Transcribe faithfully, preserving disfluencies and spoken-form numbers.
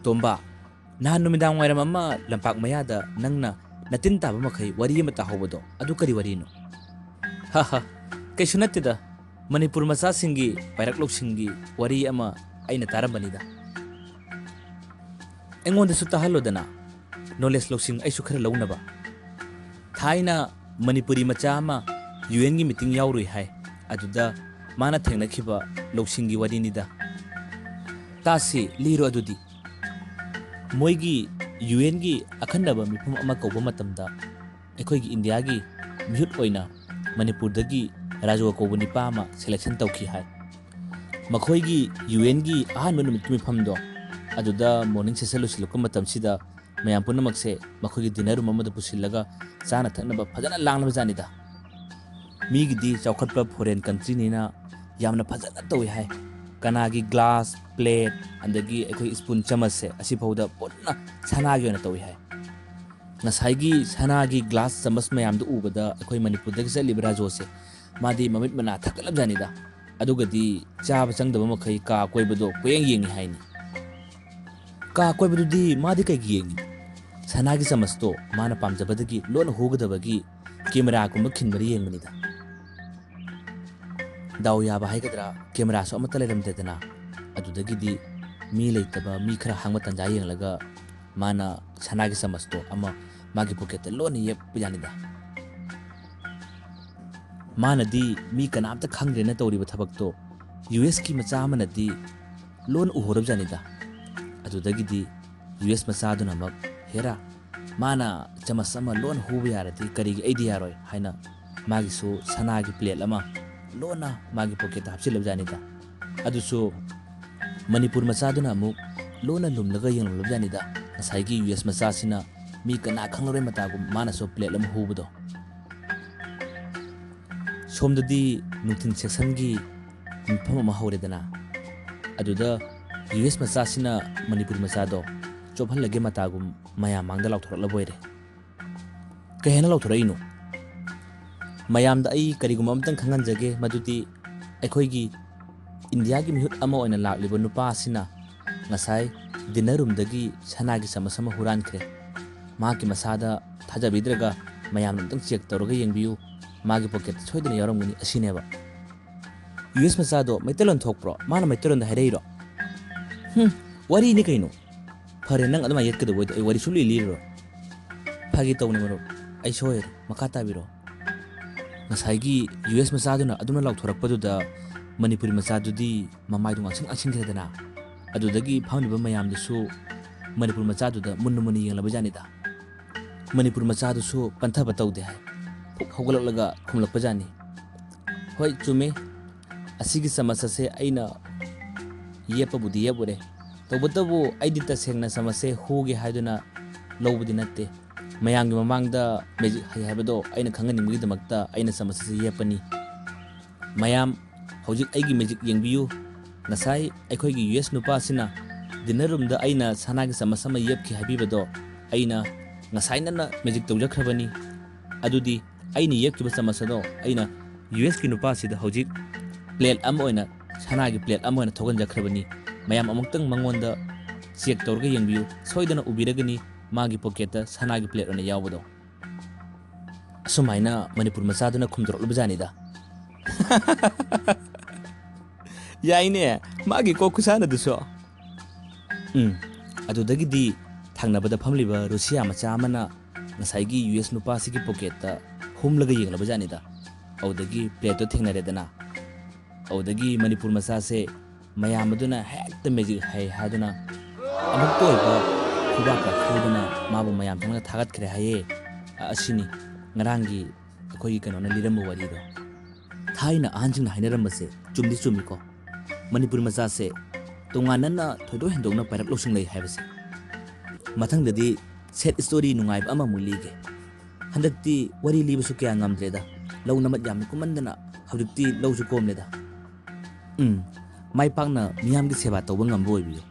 ꯇꯣꯝꯕ, ꯅꯍꯥꯟ ꯅꯨꯃꯤꯗꯥꯡ ꯋꯥꯏꯔꯝ ꯑꯃ ꯂꯝꯄꯥꯛ ꯃꯌꯥꯗ ꯅꯪꯅ ꯅꯇꯤꯟ ꯇꯥꯕ ꯃꯈꯩ ꯋꯥꯔꯤ ꯑꯃ ꯇꯥꯍꯧꯕꯗꯣ, ꯑꯗꯨ ꯀꯔꯤ ꯋꯥꯔꯤꯅꯣ? ꯍꯥ ꯍꯥ, ꯀꯩꯁꯨ ꯅꯠꯇꯦꯗ꯫ ꯃꯅꯤꯄꯨꯔ ꯃꯆꯥꯁꯤꯡꯒꯤ ꯄꯥꯏꯔꯛ ꯂꯧꯁꯤꯡꯒꯤ ꯋꯥꯔꯤ ꯑꯃ ꯑꯩꯅ ꯇꯥꯔꯝꯕꯅꯤꯗ꯫ ꯑꯩꯉꯣꯟꯗꯁꯨ ꯇꯥꯍꯜꯂꯣꯗꯅ, ꯅꯣꯂꯦꯖ ꯂꯧꯁꯤꯡ ꯑꯩꯁꯨ ꯈꯔ ꯂꯧꯅꯕ꯫ ꯊꯥꯏꯅ ꯃꯅꯤꯄꯨꯔꯤ ꯃꯆꯥ ꯑꯃ ꯌꯨ ꯑꯦꯟꯒꯤ ꯃꯤꯇꯤꯡ ꯌꯥꯎꯔꯨꯏ ꯍꯥꯏ꯫ ꯑꯗꯨꯗ ꯃꯥꯅ ꯊꯦꯡꯅꯈꯤꯕ ꯂꯧꯁꯤꯡꯒꯤ ꯋꯥꯔꯤꯅꯤꯗ꯫ ꯇꯥꯁꯤ, ꯂꯤꯔꯣ ꯑꯗꯨꯗꯤ꯫ ꯃꯣꯏꯒꯤ ꯌꯨ ꯑꯦꯟꯒꯤ ꯑꯈꯟꯅꯕ ꯃꯤꯐꯝ ꯑꯃ ꯀꯧꯕ ꯃꯇꯝꯗ ꯑꯩꯈꯣꯏꯒꯤ ꯏꯟꯗꯤꯌꯥꯒꯤ ꯃꯤꯍꯨꯠ ꯑꯣꯏꯅ ꯃꯅꯤꯄꯨꯔꯗꯒꯤ ꯔꯥꯖꯨ ꯀꯧꯕ ꯅꯤꯄꯥ ꯑꯃ ꯁꯦꯂꯦꯛꯁꯟ ꯇꯧꯈꯤ ꯍꯥꯏ꯫ ꯃꯈꯣꯏꯒꯤ ꯌꯨ ꯑꯦꯟꯒꯤ ꯑꯍꯥꯟꯕ ꯅꯨꯃꯤꯠꯀꯤ ꯃꯤꯐꯝꯗꯣ, ꯑꯗꯨꯗ ꯃꯣꯔꯅꯤꯡ ꯁꯦꯁꯟ ꯂꯣꯏꯁꯤꯜꯂꯛꯄ ꯃꯇꯝꯁꯤꯗ ꯃꯌꯥꯝ ꯄꯨꯝꯅꯃꯛꯁꯦ ꯃꯈꯣꯏꯒꯤ ꯗꯤꯅꯔ ꯔꯨꯝ ꯑꯃꯗ ꯄꯨꯁꯤꯜꯂꯒ ꯆꯥꯅ ꯊꯛꯅꯕ ꯐꯖꯅ ꯂꯥꯡꯂꯕ ꯖꯥꯠꯅꯤꯗ꯫ ꯃꯤꯒꯤꯗꯤ ꯆꯥꯎꯈꯠꯄ ꯐꯣꯔꯦꯟ ꯀꯟꯇ꯭ꯔꯤꯅꯤꯅ ꯌꯥꯝꯅ ꯐꯖꯅ ꯇꯧꯏ ꯍꯥꯏ꯫ ꯀꯅꯥꯒꯤ ꯒ꯭ꯂꯥꯁ, ꯄ꯭ꯂꯦꯠ, ꯑꯗꯒꯤ ꯑꯩꯈꯣꯏ ꯁ꯭ꯄꯨꯟ, ꯆꯃꯁꯁꯦ ꯑꯁꯤꯐꯥꯎꯗ ꯄꯨꯟꯅ ꯁꯅꯥꯒꯤ ꯑꯣꯏꯅ ꯇꯧꯏ ꯍꯥꯏ꯫ ꯉꯁꯥꯏꯒꯤ ꯁꯅꯥꯒꯤ ꯒ꯭ꯂꯥꯁ, ꯆꯃꯁ ꯃꯌꯥꯝꯗꯨ ꯎꯕꯗ ꯑꯩꯈꯣꯏ ꯃꯅꯤꯄꯨꯔꯗꯒꯤ ꯆꯠꯂꯤꯕ ꯔꯥꯖꯨꯁꯦ, ꯃꯥꯗꯤ ꯃꯃꯤꯠ ꯃꯅꯥ ꯊꯛꯀꯠꯂꯕꯖꯥꯠꯅꯤꯗ꯫ ꯑꯗꯨꯒꯗꯤ ꯆꯥꯕ ꯆꯪꯗꯕ ꯃꯈꯩ ꯀꯥ ꯑꯀꯣꯏꯕꯗꯣ ꯀꯣꯏꯌꯦꯡ ꯌꯦꯡꯉꯤ ꯍꯥꯏꯅꯤ꯫ ꯀꯥ ꯑꯀꯣꯏꯕꯗꯨꯗꯤ ꯃꯥꯗꯤ ꯀꯩꯒꯤ ꯌꯦꯡꯉꯤ? ꯁꯅꯥꯒꯤ ꯆꯃꯁꯇꯣ ꯃꯥꯅ ꯄꯥꯝꯖꯕꯗꯒꯤ ꯂꯣꯟꯅ ꯍꯨꯒꯗꯕꯒꯤ ꯀꯦꯃꯦꯔꯥꯒꯨꯝꯕ ꯈꯤꯟꯕꯗ ꯌꯦꯡꯕꯅꯤꯗ꯫ ꯗꯥꯎ ꯌꯥꯕ ꯍꯥꯏꯒꯗ꯭ꯔꯥ, ꯀꯦꯃꯦꯔꯥꯁꯨ ꯑꯃꯠꯇ ꯂꯩꯔꯝꯗꯦꯗꯅ꯫ ꯑꯗꯨꯗꯒꯤꯗꯤ ꯃꯤ ꯂꯩꯇꯕ, ꯃꯤ ꯈꯔ ꯍꯥꯡꯕ ꯇꯟꯖꯥ ꯌꯦꯡꯂꯒ ꯃꯥꯅ ꯁꯅꯥꯒꯤ ꯆꯃꯁꯇꯣ ꯑꯃ ꯃꯥꯒꯤ ꯄꯣꯀꯦꯠꯇ ꯂꯣꯟꯅ ꯌꯦꯞꯄ ꯌꯥꯅꯤꯗ꯫ ꯃꯥꯅꯗꯤ ꯃꯤ ꯀꯅꯥꯝꯇ ꯈꯪꯗ꯭ꯔꯦꯅ ꯇꯧꯔꯤꯕ ꯊꯕꯛꯇꯣ ꯌꯨ ꯑꯦꯁꯀꯤ ꯃꯆꯥ ꯑꯃꯅꯗꯤ ꯂꯣꯟ ꯎꯍꯧꯔꯕꯖꯥꯠꯅꯤꯗ꯫ ꯑꯗꯨꯗꯒꯤꯗꯤ ꯌꯨ ꯑꯦꯁ ꯃꯆꯥꯗꯨꯅ ꯑꯃꯨꯛ, "ꯍꯦꯔꯥ, ꯃꯥꯅ ꯆꯃꯁ ꯑꯃ ꯂꯣꯟ ꯍꯨꯕ ꯌꯥꯔꯗꯤ ꯀꯔꯤꯒꯤ ꯑꯩꯗꯤ ꯌꯥꯔꯣꯏ?" ꯍꯥꯏꯅ ꯃꯥꯒꯤꯁꯨ ꯁꯅꯥꯒꯤ ꯄ꯭ꯂꯦꯠ ꯑꯃ ꯂꯣꯟꯅ ꯃꯥꯒꯤ ꯄꯣꯀꯦꯠꯇ ꯍꯥꯞꯆꯤꯜꯂꯕꯖꯥꯠꯅꯤꯗ꯫ ꯑꯗꯨꯁꯨ ꯃꯅꯤꯄꯨꯔ ꯃꯆꯥꯗꯨꯅ ꯑꯃꯨꯛ ꯂꯣꯟꯅ ꯂꯨꯝꯂꯒ ꯌꯦꯡꯂꯝꯂꯕꯖꯥꯠꯅꯤꯗ, ꯉꯁꯥꯏꯒꯤ ꯌꯨ ꯑꯦꯁ ꯃꯆꯥꯁꯤꯅ ꯃꯤ ꯀꯅꯥ ꯈꯪꯂꯔꯣꯏ ꯃꯇꯥꯒꯨꯝ ꯃꯥꯅꯁꯨ ꯄ꯭ꯂꯦꯠ ꯑꯃ ꯍꯨꯕꯗꯣ꯫ ꯁꯣꯝꯗꯗꯤ ꯅꯨꯡꯊꯤꯜ ꯁꯦꯛꯁꯟꯒꯤ ꯃꯤꯐꯝ ꯑꯃ ꯍꯧꯔꯦꯗꯅ, ꯑꯗꯨꯗ ꯌꯨ ꯑꯦꯁ ꯃꯆꯥꯁꯤꯅ ꯃꯅꯤꯄꯨꯔꯤ ꯃꯆꯥꯗꯣ ꯆꯣꯞꯍꯜꯂꯒꯦ ꯃꯇꯥꯒꯨꯝ ꯃꯌꯥꯝ ꯃꯥꯡꯗ ꯂꯥꯎꯊꯣꯔꯛꯂꯕ ꯑꯣꯏꯔꯦ꯫ ꯀꯩ ꯍꯥꯏꯅ ꯂꯥꯎꯊꯣꯔꯛꯏꯅꯣ? ꯃꯌꯥꯝꯗ ꯑꯩ ꯀꯔꯤꯒꯨꯝꯕ ꯑꯃꯇꯪ ꯈꯪꯍꯟꯖꯒꯦ, ꯃꯗꯨꯗꯤ ꯑꯩꯈꯣꯏꯒꯤ ꯏꯟꯗꯤꯌꯥꯒꯤ ꯃꯤꯍꯨꯠ ꯑꯃ ꯑꯣꯏꯅ ꯂꯥꯛꯂꯤꯕ ꯅꯨꯄꯥ ꯑꯁꯤꯅ ꯉꯁꯥꯏ dinner roomꯗꯒꯤ ꯁꯅꯥꯒꯤ ꯆꯃꯁ ꯑꯃ ꯍꯨꯔꯥꯟꯈ꯭ꯔꯦ꯫ ꯃꯍꯥꯛꯀꯤ ꯃꯁꯥꯗ ꯊꯥꯖꯕꯤꯗ꯭ꯔꯒ ꯃꯌꯥꯝꯅ ꯑꯃꯨꯛꯇꯪ check ꯇꯧꯔꯒ ꯌꯦꯡꯕꯤꯌꯨ, ꯃꯥꯒꯤ pocketꯇ ꯁꯣꯏꯗꯅ ꯌꯥꯎꯔꯝꯒꯅꯤ ꯑꯁꯤꯅꯦꯕ꯫ ꯌꯨ ꯑꯦꯁ ꯃꯆꯥꯗꯣ ꯃꯩꯇꯩꯂꯣꯟ ꯊꯣꯛꯄ꯭ꯔꯣ? ꯃꯥꯅ ꯃꯩꯇꯩꯂꯣꯟꯗ ꯍꯥꯏꯔꯛꯏꯔꯣ? ꯍꯨꯝ, ꯋꯥꯔꯤꯅꯤ ꯀꯩꯅꯣ꯫ ꯐꯔꯦ, ꯅꯪ ꯑꯗꯨꯃꯥꯏꯅ ꯌꯦꯠꯀꯗꯕ ꯑꯣꯏꯗꯤ ꯑꯩ ꯋꯥꯔꯤ ꯁꯨꯡꯂꯤ ꯂꯤꯔꯔꯣꯏ꯫ ꯐꯥꯒꯤ ꯇꯧꯅꯤ ꯃꯔꯨꯞ, ꯑꯩ ꯁꯣꯏꯔꯦ, ꯃꯈꯥ ꯇꯥꯕꯤꯔꯛꯑꯣ꯫ ꯉꯁꯥꯏꯒꯤ ꯌꯨ ꯑꯦꯁ ꯃꯆꯥꯗꯨꯅ ꯑꯗꯨꯝꯅ ꯂꯥꯎꯊꯣꯔꯛꯄꯗꯨꯗ ꯃꯅꯤꯄꯨꯔꯤ ꯃꯆꯥꯗꯨꯗꯤ ꯃꯃꯥꯏꯗꯣ ꯉꯥꯡꯁꯪ ꯉꯥꯡꯁꯤꯟꯈ꯭ꯔꯦꯗꯅ꯫ ꯑꯗꯨꯗꯒꯤ ꯐꯝꯂꯤꯕ ꯃꯌꯥꯝꯗꯨꯁꯨ ꯃꯅꯤꯄꯨꯔ ꯃꯆꯥꯗꯨꯗ ꯃꯨꯟꯅ ꯃꯨꯟꯅ ꯌꯦꯡꯂꯕ ꯖꯥꯠꯅꯤꯗ꯫ ꯃꯅꯤꯄꯨꯔ ꯃꯆꯥꯗꯨꯁꯨ ꯄꯟꯊꯕ ꯇꯧꯗꯦ ꯍꯥꯏ꯫ ꯐꯨꯛ ꯍꯧꯒꯠꯂꯛꯂꯒ ꯈꯨꯝꯂꯛꯄ ꯖꯥꯠꯅꯤ꯫ "ꯍꯣꯏ, ꯆꯨꯝꯃꯤ꯫ ꯑꯁꯤꯒꯤ ꯆꯃꯁ ꯑꯁꯦ ꯑꯩꯅ ꯌꯦꯞꯄꯕꯨꯗꯤ ꯌꯦꯞꯄꯨꯔꯦ꯫ ꯇꯧꯕꯇꯕꯨ ꯑꯩꯗꯤ ꯇꯁꯦꯡꯅ ꯆꯃꯁꯁꯦ ꯍꯨꯒꯦ ꯍꯥꯏꯗꯨꯅ ꯂꯧꯕꯗꯤ ꯅꯠꯇꯦ꯫ ꯃꯌꯥꯝꯒꯤ ꯃꯃꯥꯡꯗ magic ꯍꯩ ꯍꯥꯏꯕꯗꯣ ꯑꯩꯅ ꯈꯪꯍꯟꯅꯤꯡꯕꯒꯤꯗꯃꯛꯇ ꯑꯩꯅ ꯆꯃꯁ ꯑꯁꯤ ꯌꯦꯞꯄꯅꯤ꯫ ꯃꯌꯥꯝ, ꯍꯧꯖꯤꯛ ꯑꯩꯒꯤ magic ꯌꯦꯡꯕꯤꯌꯨ꯫ ꯉꯁꯥꯏ ꯑꯩꯈꯣꯏꯒꯤ ꯌꯨ ꯑꯦꯁ ꯅꯨꯄꯥ ꯑꯁꯤꯅ dinner roomꯗ ꯑꯩꯅ ꯁꯅꯥꯒꯤ ꯆꯃꯁ ꯑꯃ ꯌꯦꯞꯈꯤ ꯍꯥꯏꯕꯤꯕꯗꯣ ꯑꯩꯅ ꯉꯁꯥꯏꯅꯅ magic ꯇꯧꯖꯈ꯭ꯔꯕꯅꯤ꯫ ꯑꯗꯨꯗꯤ ꯑꯩꯅ ꯌꯦꯞꯈꯤꯕ ꯆꯃꯁ ꯑꯗꯣ ꯑꯩꯅ ꯌꯨ ꯑꯦꯁꯀꯤ ꯅꯨꯄꯥꯁꯤꯗ ꯍꯧꯖꯤꯛ plate ꯑꯃ ꯑꯣꯏꯅ, ꯁꯅꯥꯒꯤ plate ꯑꯃ ꯑꯣꯏꯅ ꯊꯣꯛꯍꯟꯖꯈ꯭ꯔꯕꯅꯤ꯫ ꯃꯌꯥꯝ ꯑꯃꯨꯛꯇꯪ ꯃꯉꯣꯟꯗ check ꯇꯧꯔꯒ ꯌꯦꯡꯕꯤꯌꯨ, ꯁꯣꯏꯗꯅ ꯎꯕꯤꯔꯒꯅꯤ ꯃꯥꯒꯤ pocketꯇ ꯁꯅꯥꯒꯤ plate ꯑꯣꯏꯅ ꯌꯥꯎꯕꯗꯣ"꯫ ꯑꯁꯨꯃꯥꯏꯅ ꯃꯅꯤꯄꯨꯔ ꯃꯆꯥꯗꯨꯅ ꯈꯨꯝꯗꯣꯔꯛꯂꯕ ꯖꯥꯠꯅꯤꯗ꯫ ꯌꯥꯏꯅꯦ, ꯃꯥꯒꯤ ꯀꯣꯛ ꯈꯨꯁꯥꯟꯅꯗꯨꯁꯨ꯫ ꯎꯝ, ꯑꯗꯨꯗꯒꯤꯗꯤ ꯊꯪꯅꯕꯗ ꯐꯝꯂꯤꯕ ꯔꯨꯁꯤꯌꯥ ꯃꯆꯥ ꯑꯃꯅ ꯉꯁꯥꯏꯒꯤ ꯌꯨ ꯑꯦꯁ ꯅꯨꯄꯥꯁꯤꯒꯤ pocketꯇ ꯍꯨꯝꯂꯒ ꯌꯦꯡꯂꯕ ꯖꯥꯠꯅꯤꯗ꯫ ꯑꯗꯨꯗꯒꯤ plateꯇꯣ ꯊꯦꯡꯅꯔꯦꯗꯅ꯫ ꯑꯗꯨꯗꯒꯤ ꯃꯅꯤꯄꯨꯔ ꯃꯆꯥꯁꯦ ꯃꯌꯥꯝ ꯑꯗꯨꯅ ꯍꯦꯛꯇ magic ꯍꯩ ꯍꯥꯏꯗꯨꯅ ꯑꯃꯨꯛꯇ ꯑꯣꯏꯕ ꯈꯨꯕꯥꯛꯀ ꯈꯨꯗꯨꯅ ꯃꯥꯕꯨ ꯃꯌꯥꯝ ꯊꯪꯅ ꯊꯥꯒꯠꯈ꯭ꯔꯦ ꯍꯥꯏꯌꯦ꯫ ꯑ-, ꯑꯁꯤꯅꯤ ꯉꯔꯥꯡꯒꯤ ꯑꯩꯈꯣꯏꯒꯤ ꯀꯩꯅꯣꯅ ꯂꯤꯔꯝꯕ ꯋꯥꯔꯤꯗꯣ꯫ ꯊꯥꯏꯅ ꯑꯍꯟꯁꯤꯡꯅ ꯍꯥꯏꯅꯔꯝꯕꯁꯦ ꯆꯨꯝꯗꯤ ꯆꯨꯝꯃꯤꯀꯣ꯫ ꯃꯅꯤꯄꯨꯔꯤ ꯃꯆꯥꯁꯦ ꯇꯣꯉꯥꯟꯅꯅ ꯊꯣꯏꯗꯣꯛ ꯍꯦꯟꯗꯣꯛꯅ ꯄꯥꯏꯔꯛ ꯂꯧꯁꯤꯡ ꯂꯩ ꯍꯥꯏꯕꯁꯦ꯫ ꯃꯊꯪꯗꯗꯤ sad story ꯅꯨꯡꯉꯥꯏꯕ ꯑꯃꯃꯨꯛ ꯂꯤꯒꯦ꯫ ꯍꯟꯗꯛꯇꯤ ꯋꯥꯔꯤ ꯂꯤꯕꯁꯨ ꯀꯌꯥ ꯉꯝꯗ꯭ꯔꯦꯗ꯫ ꯂꯧ ꯅꯃꯠ ꯌꯥꯝꯅ ꯀꯨꯝꯃꯟꯗꯅ ꯍꯧꯖꯤꯛꯇꯤ ꯂꯧꯁꯨ ꯀꯣꯝꯂꯦꯗ꯫ ꯎꯝ, ꯃꯥꯏ ꯄꯥꯛꯅ ꯃꯤꯌꯥꯝꯒꯤ ꯁꯦꯕꯥ ꯇꯧꯕ ꯉꯝꯕ ꯑꯣꯏꯕꯤꯌꯨ꯫